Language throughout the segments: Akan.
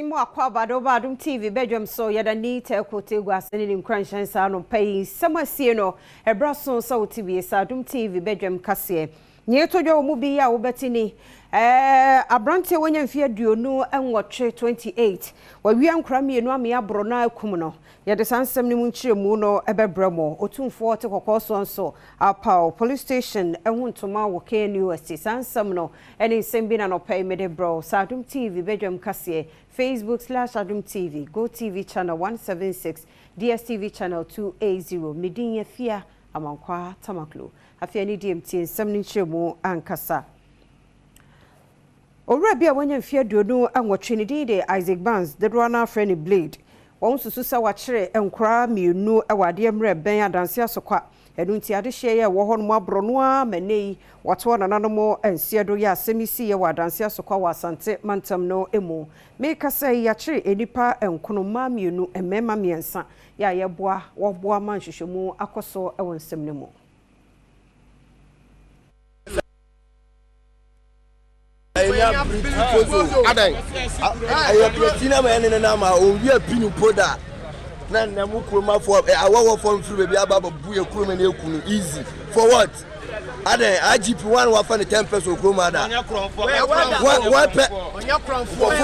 Mo akwaaba de woba Adom TV badwam so. Yɛda ni Tɛko Tegu ase ne ne nkuranhyɛ nsa anɔpa yi. Nsɛm asie no, ɛberɛ so sɛ wote wie sɛ Adom TV badwam kaseɛ. Nea ɛtɔ dwa wɔ mu bi a wobɛte ni, aberanteɛ wanya mfeɛ 28, 28, wawia nkora mmienu ame aborɔ no akum no. Yɛde saa nsɛm no mu nkyerɛmu no ɛbɛbrɛ mo. Otumfoɔ te kɔkɔɔ soɔ nso apaw police station ɛho ntoma wɔ KNUST. Saa nsɛm no ɛne nsɛm bi na nɔpɛ yi mede brɛ wo. Sɛ Adom TV badwam kaseɛ, Facebook/Adom TV, Go TV channel 176, DSTV channel 280. Medin yɛ Fia Amankwa Tamaklo. Afei ne deɛ mtie nsɛm no nkyerɛmu ankasa. Owura bi a wanya mfeɛ 28, ne din de Isaac Barnes, dodoɔ no afrɛ no Blade. Wɔn susu sɛ wakyere nkoraa mmienu wɔ adeɛ mmerɛ bɛn Adanse Asokwa. Ɛno nti adehyeɛ yɛ ɛwɔ hɔ nom aborɔ no ara ma nnɛ yi wɔtoɔ nananom nseɛ do yɛ asɛm yi siiɛ wɔ Adanse Asokwa wɔ Asante mantam no mu. Mekasa yi, yɛakyere nnipa nkono, mmaa mmienu, mmarima mmiɛnsa, yɛ a yɛboa wɔboa ma nhwehwɛmu akɔ so wɔ nsɛm no mu. Adan ɛyɛ pireti na ma ɛne ne nam a owia pi no po da na nnɛ mo kurom afɔ awɔwɔfɔ mfiri baabi aba abɛbu yɛ kurom ne eku no easy for what? Adan IGP one wafa ne 10 pesewas okurom ada wɔn pɛ nkɔfoɔ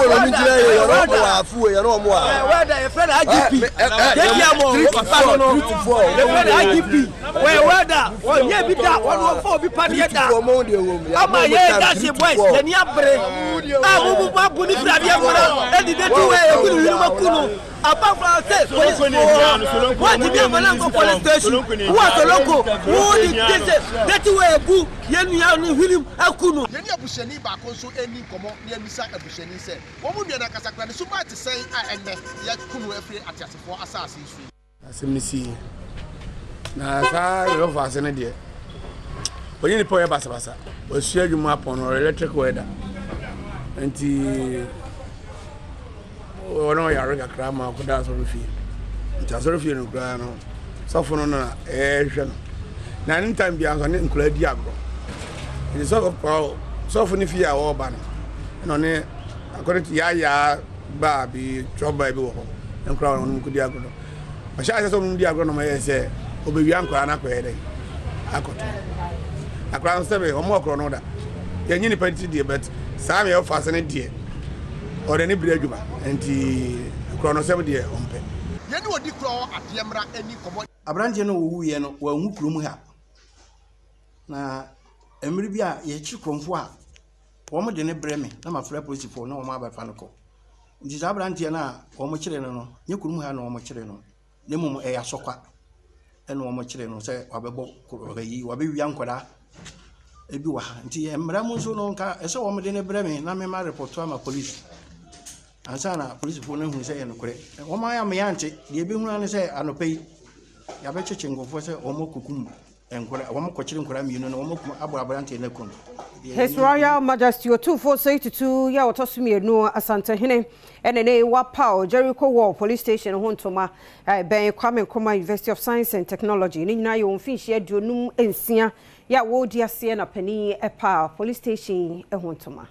na ɔmo gyina yɛ yɛn ɔmo wɔ afuo yɛn ɔmo wɔ. Wɛda yɛfrɛ no IGP yɛdi amɔ papa no yɛfrɛ no IGP wɔyɛ wɛda ɔnyɛ bi da, wɔn wɔfa obi padeɛ da ama yɛ dase boys yɛni abere a mo mo abu ne firi adeɛ mmara ɛdi de ti wɔ yɛ kunu yiri ma kunu abafra sɛ police fo wɔntumi ama na nkɔ police station wɔ Soloko wo di de sɛ de ti wɔ egu yɛn nua no hwirim aku no. Yɛne abusuani baako nso ani nkɔmmɔ na yɛmmisa abusuani sɛ wɔn mu nua no ankasa kora ne suban te sɛn a ɛnnɛ yɛku no afiri ateasefoɔ asase yi so yi. Asɛm no sii na saa yɛbɛfo ase no deɛ, ɔnyɛ nipa ɔyɛ basabasa. Wasua adwuma apɔn no, ɔyɛ electric welder, nti ɔne ɔyare kakra ma ɔkɔda asɔre fie. Nti asɔre fie no koraa no, sɔfo no na ɛhwɛ no na ne time biara nso ɔne nkwadaa di agorɔ. Nti sɔfo no fie a wɔreba no ɛna ɔne according to yaayaa baa bi twɛ baa bi wɔ hɔ, nkwadaa wɔn kɔdi agorɔ no, ɔhyɛ ase sɛ ɔmo di agorɔ no, ɔmo yɛ sɛ ɔbɛwia nkwadaa no akɔyɛ dɛ akɔtɔ akwadaa no. Sɛbi ɔmo ɔkorɔ no da yɛnye nipa ti deɛ, but saa mi ɛfa ase no deɛ, ɔde ne bere adwuma, nti korɔ no sɛm deɛ ɔmpɛ. Yɛne ɔdi korɔ wɔ adeɛ mmara ani nkɔmmɔ. Aberanteɛ no a ɔwuiɛ no, wanwu kurom ha. Na mmerɛ bi a yɛkye kurɔmfoɔ a, wɔde no brɛ me na mafrɛ apolisifoɔ na wɔn abɛfa no kɔ. Nti saa aberanteɛ no a wɔkyeree no, nyɛ kurom ha na wɔkyeree no, na mmom ɛyɛ Asɔkwa ɛna wɔkyeree no sɛ wabɛbɔ ayi, wabɛwia nkwadaa ebi wɔ ha. Nti mmara mu nso no, nka ɛsɛ wɔde no brɛ me na mema report ama police ansa na polisifoɔ no ahunu sɛ ɛyɛ nokorɛ. Wɔn ayɛ amea nte deɛ ɛbɛhunu ara ne sɛ anɔpa yi yɛabɛkyekye nkurɔfoɔ sɛ wɔn akɔkum nkwadaa, wɔn kɔkyere nkwadaa mmienu na wɔn akum abɔ aberanteɛ no akum. His Royal Majesty Otumfoɔ Osei Tutu yɛ a ɔtɔ so mmienu, Asantehene, ɛne ne wapaw Jericho Wall Police Station ho ntoma a ɛbɛn Kwame Nkrumah University of Science and Technology. Ne nyinaa yɛ wɔn mfinhyia 56 yɛ a wɔredi aseɛ na panin ɛpa police station ho ntoma.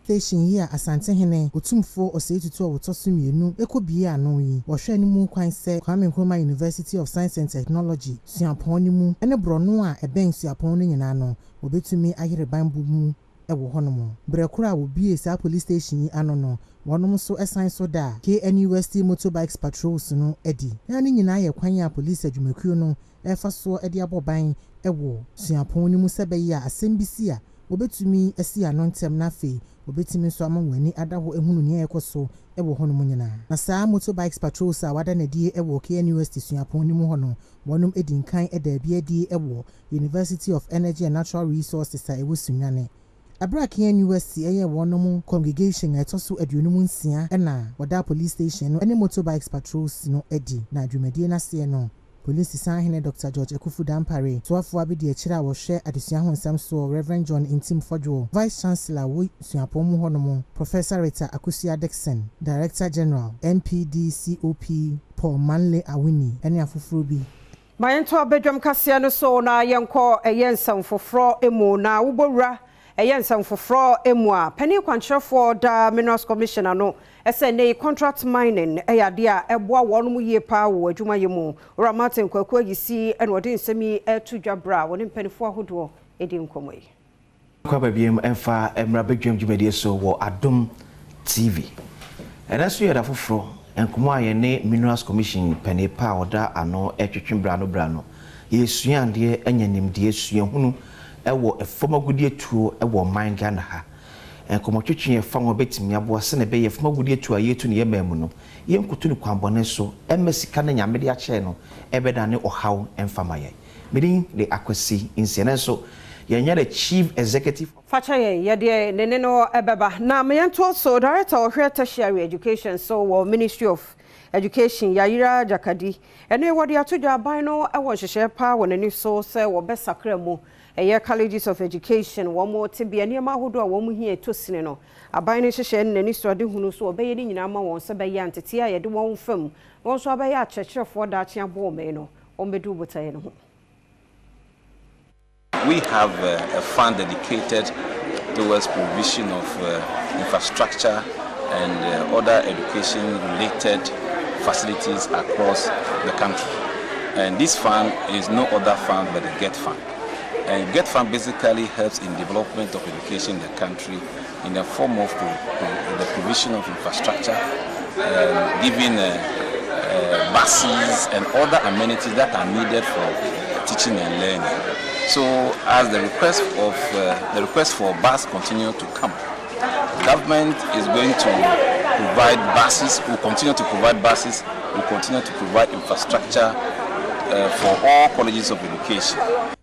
Station yi a Asantehene Otumfoɔ Osei Tutu a wɔtɔ so mmienu kɔbie ano yi, wɔhwɛ no mu kwan sɛ Kwame Nkrumah University of Science and Technology suapɔn no mu ne borɔno a ɛbɛn suapɔn no nyinaa no, wɔbɛtumi ayere banbɔ mu wɔ hɔnom. Berɛ koro a wɔbie saa police station yi ano no, wɔnom nso san so da KNUST motorbikes patrols no adi. Na ne nyinaa yɛ kwan a police adwumakuo no ɛfa soɔ de abɔ ban wɔ suapɔn no mu sɛ bɛyɛ a asɛm bi si a, wɔbɛtumi asi ano ntɛm, na afei wɔbɛtumi nso ama wɔn ani ada hɔ ehunu nea ɛkɔ so wɔ hɔnom nyinaa. Na saa motorbikes patrols a wada n'adie wɔ KNUST suapɔn no mu hɔ no, wɔnom di nkan da bi adie wɔ University of Energy and Natural Resources a ɛwɔ Sunyani. Ɛberɛ a KNUST ɛyɛ wɔnom congregation a ɛtɔ so 56 ɛna wɔda police station no ne motorbikes patrols no adi. Na dwumadie n'aseɛ no, polisi sanhene Dr George Akuffo Dampare, soafoɔ abedi akyire a wɔhwɛ adesua ho nsɛm soɔ Reverend John Ntim Fordjour, Vice Chancellor wɔ suapɔn mu hɔnom Professor Rita Akosua Dixon, Director General NPDCOP Paul Manley Awini ne afoforɔ bi. Ma yɛnto abadwam kaseɛ no so na yɛnkɔ ɛyɛ nsɛm foforɔ mu na wobɔwura. Ɛyɛ nsɛm foforɔ mu a, panin kwankyerɛfoɔ da Minerals Commission ano sɛ nnɛ yi contract mining yɛ adeɛ a ɛboa wɔnom yie paa wɔ adwumayɛ mu. Owura Martin Kwaku Ayisi na ɔde nsɛm yi reto dwa berɛ a wɔne mpanimfoɔ ahodoɔ redi nkɔmmɔ yi. Kɔ aba biom mfa mmra badwam dwumadie so wɔ Adom TV. Ɛnɛ nso yɛ da foforɔ, nkɔmmɔ a yɛne Minerals Commission panin pa a ɔda ano retwetwe berɛ ano berɛ ano. Yɛresua adeɛ anya nimdeɛ, suahunu wɔ fam agudeɛ tuo wɔ ɔman Ghana ha. Nkɔmmɔtwetwe a ɛfa ho bɛtumi aboa sɛdeɛ ɛbɛyɛ fam agudeɛ tuo a yɛretu no yɛn man mu no, yɛnkoto no kwanbɔne so mma sika no a Nyame de akyɛ no ɛbɛdane ɔhaw mfa ma yɛn. Me din de Akwasi Nsia nanso yɛnyɛ the Chief Executive. Fakyɛ yɛn, yɛdeɛ ne ne no bɛba. Na ma yɛntoa so, Director a ɔhwɛ Tertiary Education so wɔ Ministry of Education, Yayira Jakadi, ɛne wɔde ato dwa aban no wɔ nhyehyɛeɛ pa wɔ n'ani so sɛ wɔbɛsakra mu ɛyɛ Colleges of Education wɔn tebea, nneɛma ahodoɔ a wɔn hia ɛtɔ sini no. Aban no nhyehyɛeɛ ne n'anisoadehunu so wɔbɛyɛ ne nyinaa ama wɔn sɛ bɛyɛ a nteteɛ a yɛde wɔn fa mu na wɔn nso abɛyɛ akyerɛkyerɛfoɔ daakye aboɔ ɔman no, wɔbɛdu botaeɛ no ho. We have a fund dedicated towards provision of infrastructure and other education-related facilities across the country. And this fund is no other fund but the GETFund. And GETFund basically helps in development of education in the country in the form of the provision of infrastructure, giving buses and other amenities that are needed for teaching and learning. So as the request for bus continue to come, government is going to provide buses, will continue to provide buses, will continue to provide infrastructure for all colleges of education.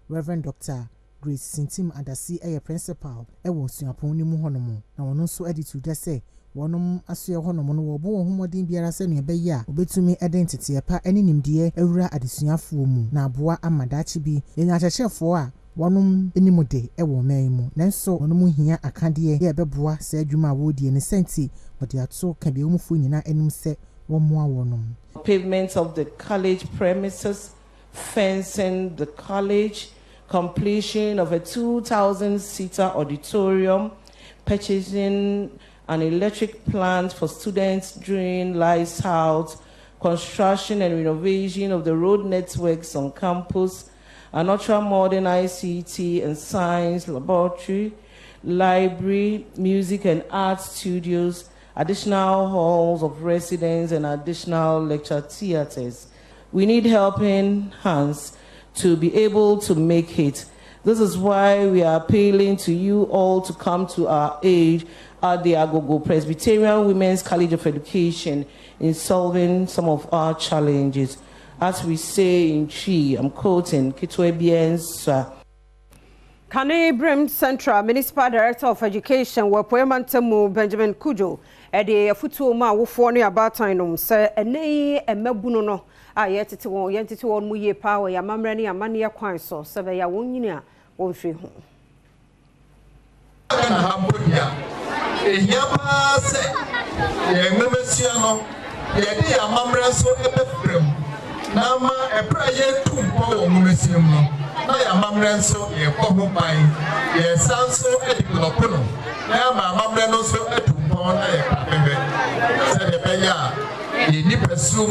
Reverend Dr. Grace Sintim Adasi ɛyɛ principal ɛwɔ suapɔn no mu hɔnom, na wɔn nso de to dwa sɛ wɔnom asoɛ hɔnom no wɔbɔ wɔn ho mmɔden biara sɛnea ɛbɛyɛ a wɔbɛtumi de nteteɛ pa ne nimdeɛ awura adesuafoɔ mu na aboa ama daakye bi yɛnya akyerɛkyerɛfoɔ a wɔnom anim de wɔ ɔman yi mu, nanso wɔnom hia akadeɛ yɛ ɛbɛboa saa adwuma a wɔredie no sɛnti wɔde ato kabiawmufoɔ nyinaa anim sɛ wɔmmoa wɔnom. Pavements of the college premises, fencing the college, completion of a 2,000-seater auditorium, purchasing an electric plant for students during lights out, construction and renovation of the road networks on campus, an ultra-modern ICT and science laboratory, library, music and art studios, additional halls of residence, and additional lecture theaters. We need helping hands to be able to make it. This is why we are appealing to you all to come to our aid at the Agogo Presbyterian Women's College of Education in solving some of our challenges. As we say in Twi, I'm quoting, Kitwe Biensa. Kane Birim Central Municipal Director of Education wɔ Apueɛ Benjamin Kujo ɛde afutuo mu a awofoɔ ne abaatan nom sɛ ɛnɛ yi mmabunu no a yɛtete wɔn, yɛntete wɔn mu yie paa wɔ yɛn amammerɛ ne amanneɛ kwan so sɛ bɛyɛ a wɔn nyini a wɔmfiri ho. Na ha mpo deɛ, ehia paa sɛ yɛn nwomasua no, yɛde yɛn amammerɛ nso bɛfra mu na ama ɛberɛ a yɛtu mpɔ wɔ nwomasua mu no, na yɛn amammerɛ nso yɛbɔ ho ban, yɛsan nso develop no na ama amammerɛ no nso atu mpɔn na yɛka bɛhwɛ sɛdeɛ ɛbɛyɛ a yɛn nipasu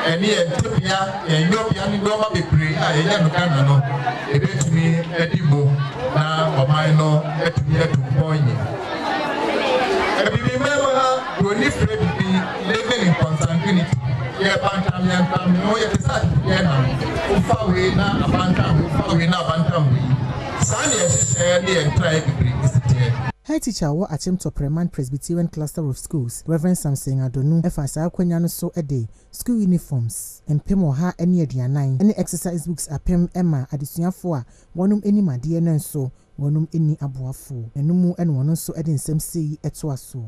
ɛne yɛn tebea, yɛn yɔbea ne nneɛma bebree a yɛyɛ no Ghana no ebɛtumi adi mu na ɔman no atumi atu mpɔn yie. Ebibi mmarima ha, broni frɛ bibi living in consanguinity. Yɛ bantam, yɛn ntam no yɛte sɛ adedeɛ nam wofa wei na abantam, wofa wei na abantam wei, saa ne yɛhyehyɛ ne yɛn ntraeɛ bebree si teɛ. Head teacher wɔ Akyem Tɔprɛman Presbyterian Cluster of Schools, Reverend Samson Adonu, ɛfa saa akonnwa no so de school uniforms 140 ne exercise books 1000 ma adesuafoɔ a wɔnom anim adeɛ no nso wɔnom ani aboafoɔ. Ɛno mu ɛna wɔn nso de nsɛm sei ɛtoa so.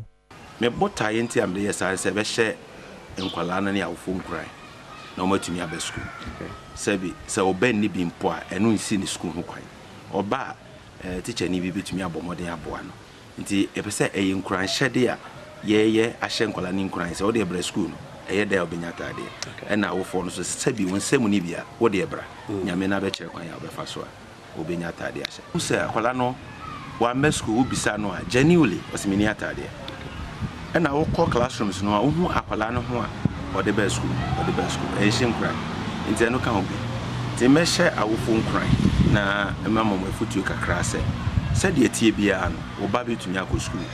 Me botaeɛ nti a mede yɛ saa sɛ ɛbɛhyɛ nkwalaa no ne awofoɔ nkuran na wɔmatumi aba sukuu. Sɛbi sɛ ɔba nni bi mpo a, ɛno nsi ne sukuu ho kwan. Ɔba a, tikyani bi bɛtumi abɔ mmɔden aboa no, nti yɛpɛ sɛ ɛyɛ nkuranhyɛde a yɛyɛ ahyɛ nkwalaa no nkuran sɛ wode brɛ sukuu no, ɛyɛ dɛ a wobɛnya ataadeɛ. Ɛna awofoɔ no so, sɛbi wo nsɛm ni bi a wode bra, Nyame no abɛkyerɛ kwan a wobɛfa so a wobɛnya ataadeɛ ahyɛ. Wo sɛ akwalaa no Wamma sukuu, wobisa no a, genuinely, ɔse menni ataadeɛ. Ɛna wokɔ classrooms no a, wohu akwadaa no ho a ɔde baa sukuu, ɔde baa sukuu. Ɛnhyɛ nkuran. Nti ɛno ka ho bi. Nti mɛhyɛ awofoɔ nkuran na mama wɔn afotuo kakra sɛ, sɛdeɛ ɛteɛ biara no, wo ba bɛtumi akɔ sukuu.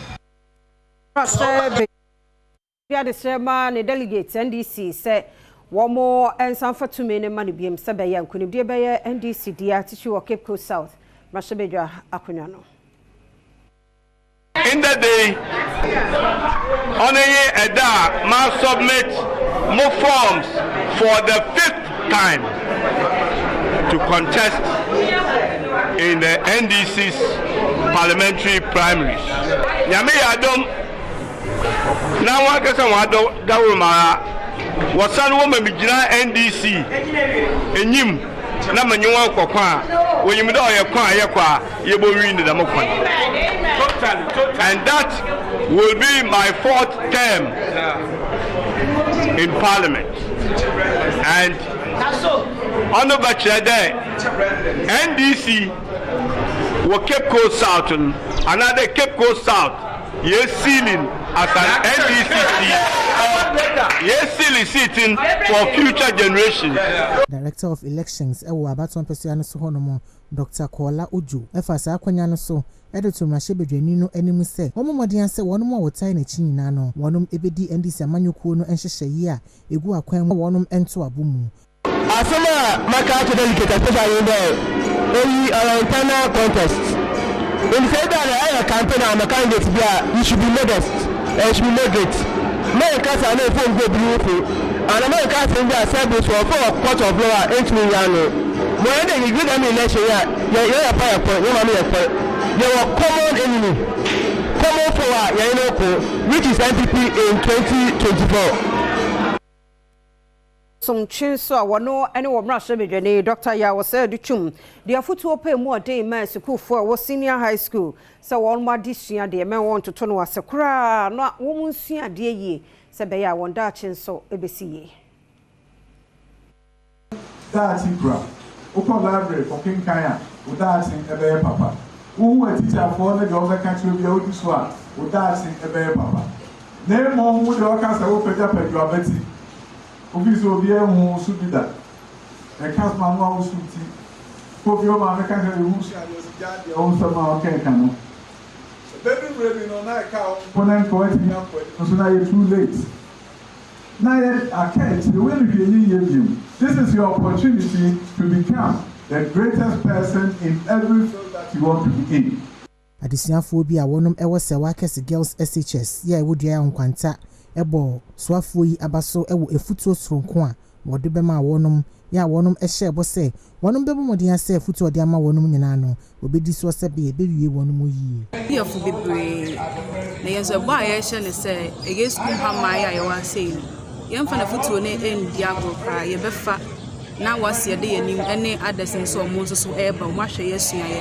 De adesrɛ ma ne delegates, NDC, sɛ wɔn nsa mfa tumi no mma no biom sɛ ɛbɛyɛ a nkunimdie bɛyɛ NDC dea titiriw wɔ Cape Coast South mmarahyɛbadwa akonnwa no. Ndɛ da yi, ɔno nye ɛda a ma submit mo forms for the fifth time to contest in the NDC's parliamentary primaries. Nyame yɛ adom na hɔn ankasa hɔn adɔ dawur mu ara, wɔsan wɔma migyina NDC enyim na menye hɔn kɔ kõ a, wonyim dɛ ɔyɛ kõ a yɛkɔ a yebowin dɛm kõ no. And that will be my fourth term in parliament and ɔno bɛkyerɛ dɛ NDC wɔ Cape Coast South no anaadɛ Cape Coast South Yɛ sealing as an NDC seat. Yɛ sealing seat no for future generations. Director of Elections wɔ abatoɔ mpɛsoa no so hɔ nom, Dɔkta Kola Ojo faa saa akwanya no so de too mmarahyɛbadwani no anim sɛ wɔmmɔ mmɔden ara sɛ wɔnom a wɔtae n'akyi nyinaa no wɔnom bɛdi NDC amanyɔkuo no nhyehyɛeɛ a ɛgu akwan mu wɔnom nto abo mu. Asɛm a mɛka akyerɛ delegate especially nye dɛ oyi ɔyɛ internal contest ntsi sɛ ebia na eyɛ campaign ama candidate bi a you should be modest and you should be moderate. Mennkasa na mmfa nngu obi ho fi anaa mennka asɛm bi a sɛbe so ɔfa wɔ court of law a enntum nnyɛ ano. Ma ɔyɛ dɛ yewie dɛm election yi a yɛ yɛyɛ pa yɛ kor, yɛma no yɛ kor. Yɛwɔ common enemy, common foe a yɛnye no roko which is NPP in 2024. Somtwe nso a wɔno ne wɔ mmarahyɛbadwani Dɔkta Yaw Osei Adutwum de afotuo pa emu ɔden maa asukuufoɔ a ɛwɔ Senior High School sɛ wɔn adesua deɛ mɛ wɔn ntoto no ase koraa na wɔn nsua adeɛ yie sɛ ɛbɛyɛ a wɔn daakye nso bɛsi yie. Daakye kura. Wokɔ library kɔkenkan a, wo daakye bɛyɛ papa. Wohu atikyafoɔ ne deɛ wɔbɛka kyerɛ wo biara wodi so a, wo daakye bɛyɛ papa. Na mmom wo deɛ wɔka sɛ wopagyapagya w'abati, wofii sɛ obiara nhu wo so bi da. Ɛka soma no a wo so ti. Kɔ fie wo maame ka kyerɛ wo sɛ wosua adeɛ ɔse gyaa deɛ wo nsɛm a wokeka no. Ɛbɛdu mmerɛ bi no na ɛka wo nko na nka woatumi akɔ anim nso na ayɛ too late. Na ayɛ aka akyire woyɛ no hwee nyɛ yie bio. This is your opportunity to become the greatest person in every field that you want to be in. Adesuafoɔ bi a wɔnom wɔ Sɛwa Kɛse Girls SHS yi a ɛwɔ Duayaw Nkwanta bɔɔ soafoɔ yi aba so wɔ afutuo soronko a wɔde bɛmaa wɔnom yɛ a wɔnom hyɛɛ bɔ sɛ wɔnom bɛbɔ mmɔden ara sɛ afutuo a wɔde ama wɔnom nyinaa no wɔbɛdi soɔ sɛdeɛ ɛbɛwie wɔnom yie. Yɛfo bebree, na yɛn nso ɛbɔ a yɛhyɛ ne sɛ ɛyɛ sukuu ha mmaeɛ a yɛwɔ ha sei no, yɛmfa n'afotuo no nndi agorɔ koraa, yɛbɛfa na wasi yɛde yɛn anim ne others nso a wɔn nso so ɛreba, wɔn ahwɛ yɛ asua yɛ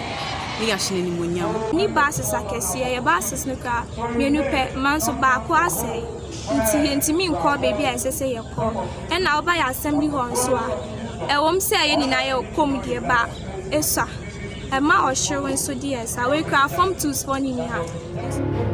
ne yɛahyɛ no animuonyam. Ni buses akɛseɛ, yɛ buses no koraa mmienu pɛ, mma nso baako asɛe nti yɛntumi nkɔ baabi a ɛsɛ sɛ yɛkɔ. Ɛna woba yɛ assembly hall nso a, ɛwom sɛ yɛn nyinaa yɛkɔ mu deɛ ba esua, ɛma ɔhyew nso deɛ saa. Wei koraa form twos foɔ no nni ha.